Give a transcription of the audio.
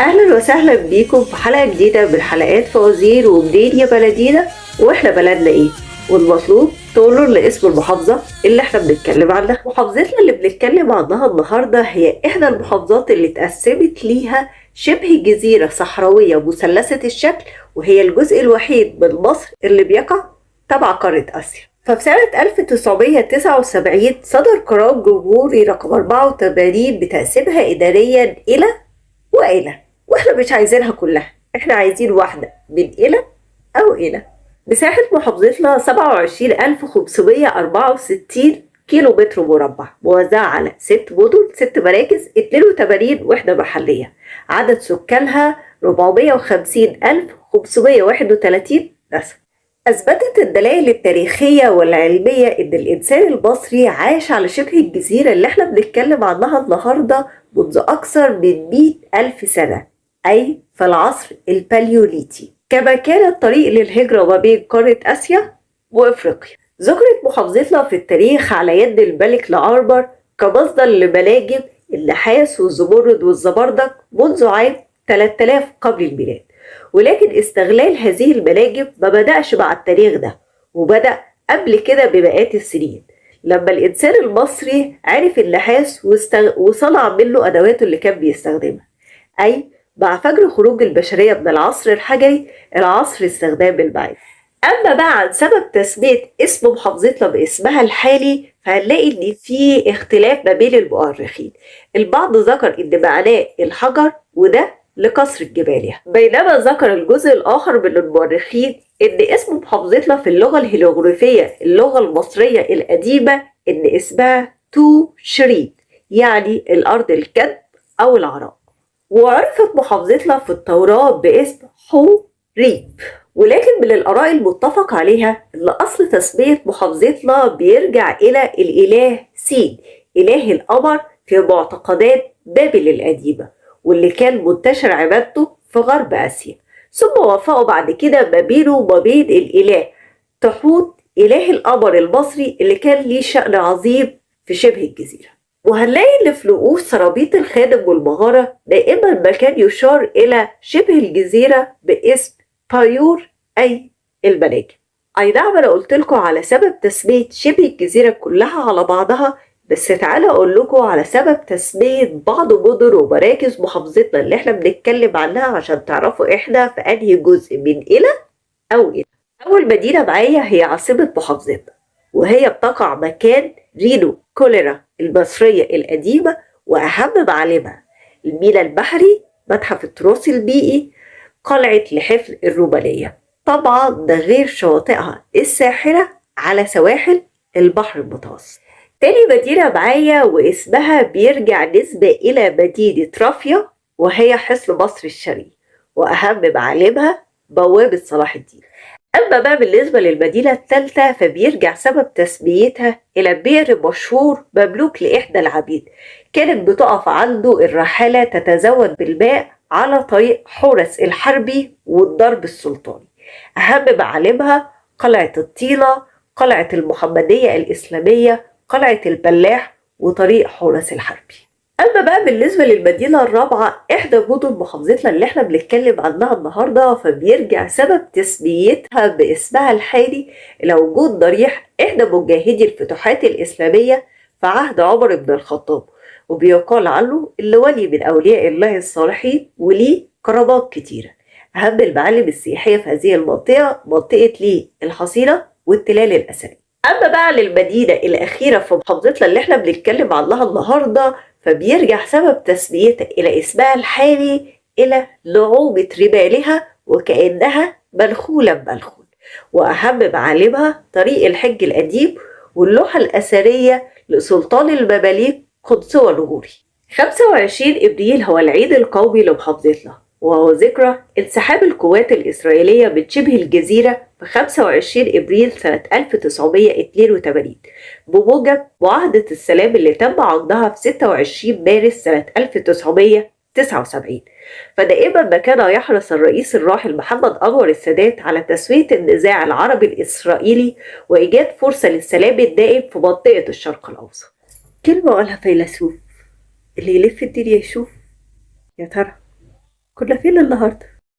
اهلا وسهلا بيكم في حلقة جديدة من حلقات فوازير ومنين يا بلدينا واحنا بلدنا ايه، والمطلوب تقولوا لنا اسم المحافظة اللي احنا بنتكلم عنها. محافظتنا اللي بنتكلم عنها النهارده هي احدى المحافظات اللي اتقسمت ليها شبه جزيرة صحراويه مثلثة الشكل، وهي الجزء الوحيد من مصر اللي بيقع تبع قارة اسيا. ففي سنة 1979 صدر قرار جمهوري رقم 84 بتقسيمها إداريا إلى وإلى، واحنا مش عايزينها كلها، احنا عايزين واحدة من إلى أو إلى. مساحة محافظتنا 27564 كيلو متر مربع، موزعة على 6 مدن، 6 مراكز، 82 وحدة محلية. عدد سكانها 450531 نسمة. أثبتت الدلائل التاريخية والعلمية إن الإنسان المصري عاش على شبه الجزيرة اللي احنا بنتكلم عنها النهاردة منذ أكثر من 100,000 سنة، أي في العصر الباليوليتي، كما كان الطريق للهجرة ما بين قارة آسيا وإفريقيا. ذكرت محافظتنا في التاريخ على يد الملك لعربر كمصدر لمناجم النحاس والزمرد والزبردق منذ عام 3000 قبل الميلاد، ولكن استغلال هذه المناجم ما بدأش مع التاريخ ده، وبدأ قبل كده بمئات السنين لما الإنسان المصري عرف النحاس وصنع منه أدواته اللي كان بيستخدمها، أي مع فجر خروج البشرية من العصر الحجري العصر استخدام المعادن. أما بقى عن سبب تسمية اسم محافظتنا باسمها الحالي، فهنلاقي إن في اختلاف ما بين المؤرخين. البعض ذكر إن معناه الحجر وده لكسر الجبالية، بينما ذكر الجزء الآخر من المؤرخين إن اسم محافظتنا في اللغة الهيروغليفية اللغة المصرية القديمة إن اسمها تو شريد، يعني الأرض الكدب أو العراء. وعرفت محافظتنا في التوراة باسم حوريب، ولكن من الآراء المتفق عليها إن أصل تسمية محافظتنا بيرجع إلى الإله سين، إله القمر في معتقدات بابل القديمة، واللي كان منتشر عبادته في غرب آسيا، ثم وافقوا بعد كده ما بينه وما بين الإله تحوت إله القمر المصري اللي كان ليه شأن عظيم في شبه الجزيرة. وهنلاقي إن في نقوش سرابيط الخادم والمغارة دائما ما كان يشار إلى شبه الجزيرة باسم بايور أي المناجم. أي نعم أنا قلت لكم على سبب تسمية شبه الجزيرة كلها على بعضها، بس تعالى أقول لكم على سبب تسمية بعض مدن ومراكز محافظتنا اللي احنا بنتكلم عنها عشان تعرفوا احنا في أنهي جزء من إلى أو إلى. أول مدينة معايا هي عاصمة محافظتنا، وهي بتقع مكان رينو كوليرا المصرية القديمة، وأهم معالمها الميناء البحري، متحف التراث البيئي، قلعة لحفل الرومانية، طبعا ده غير شواطئها الساحرة على سواحل البحر المتوسط. تاني مدينة معايا واسمها بيرجع نسبة إلى مدينة رافيا، وهي حصن مصر الشرقي، وأهم معالمها بوابة صلاح الدين. أما بقى بالنسبة للمدينة الثالثة فبيرجع سبب تسميتها إلى بئر مشهور مملوك لإحدى العبيد، كانت بتقف عنده الرحالة تتزود بالماء على طريق حورس الحربي والضرب السلطاني. أهم معالمها قلعة الطيلة، قلعة المحمدية الإسلامية، قلعة البلاح، وطريق حورس الحربي. أما بقى بالنسبة للمدينة الرابعة إحدى مدن محافظتنا اللي احنا بنتكلم عنها النهاردة، فبيرجع سبب تسميتها باسمها الحالي إلى وجود ضريح إحدى مجاهدي الفتوحات الإسلامية في عهد عمر بن الخطاب، وبيقال عنه اللي ولي من أولياء الله الصالحين وليه كرامات كتيرة. أهم المعالم السياحية في هذه المنطقة منطقة ليه الحصينة والتلال الأثرية. أما بقى للمدينة الأخيرة في محافظتنا اللي احنا بنتكلم عنها النهاردة، فبيرجع سبب تسميتها إلى اسمها الحالي إلى نعومة رمالها وكأنها منخولة بمنخول، وأهم معالمها طريق الحج القديم واللوحة الأثرية لسلطان المماليك قنصوة الغوري. 25 إبريل هو العيد القومي لمحافظتنا، وهو ذكرى انسحاب القوات الإسرائيلية من شبه الجزيرة في 25 إبريل سنة 1982 بموجب معاهدة السلام اللي تم عقدها في 26 مارس سنة 1979. فدائما ما كان يحرص الرئيس الراحل محمد أنور السادات على تسوية النزاع العربي الإسرائيلي وإيجاد فرصة للسلام الدائم في منطقة الشرق الأوسط. كلمة قالها فيلسوف، اللي يلف الدنيا يشوف. يا ترى كل كنا فين النهاردة؟